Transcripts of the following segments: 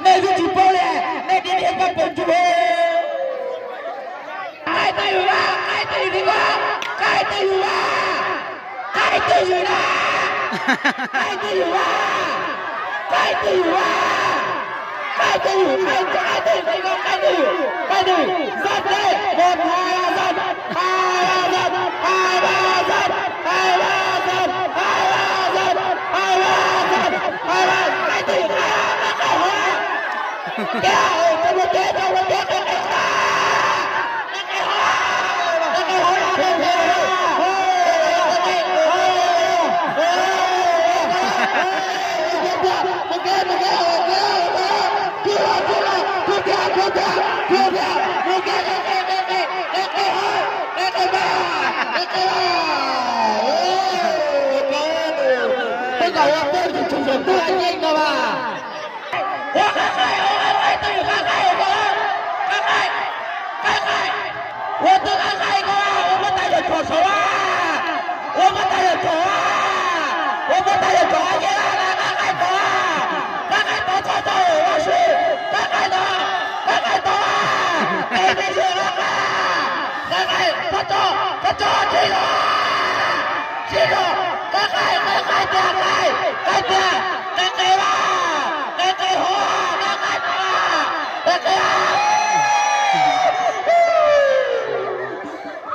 Nej twb tsis paub li, nej tias tias koj pom ntsuj. Qaij twj ywm na, qaij twj ywm na, qaij twj ywm na, qaij twj ywm na, qaij twj ywm na, qaij twj ywm na, qaij twj ywm, qaij twj ywm, qaij twj ywm, qaij twj ywm, qaij twj ywm, sab teb, một, hai, ba, sab, hai, ba, sab, hai, ba, sab, hai, ba, sab, hai, ba, sab, hai, ba, sab, hai, ba, qaij twj ywm, qaij, qaij, qaij hauv. Twb kom ua peb tug tshum saum tub yeej no mas. Ua qaij qaij, ua qaij twj ywm, qaij qaij, ua qaij qaij, qaij qaij. Ua twb qaij qaij ko, ua muab tas yawm tshom saud a, ua muab tas yawm tshom a, ua muab tas yawm tshom a, yeej qaij qaij tod, qaij qaij tod txhob tso ua si, qaij qaij tod, qaij qaij tod, qe me ntsis qaij qaij, qaij qaij txhob tso, txhob tso, sib zog, sib zog, qaij qaij, qaij qaij tiag, qaij, qaij tiag, qaij qe mas, qaij qe hov, qaij qaij mas, qaij qe.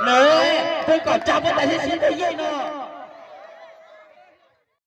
Nws twb kom tsa muab tas sib sib twb yeej no.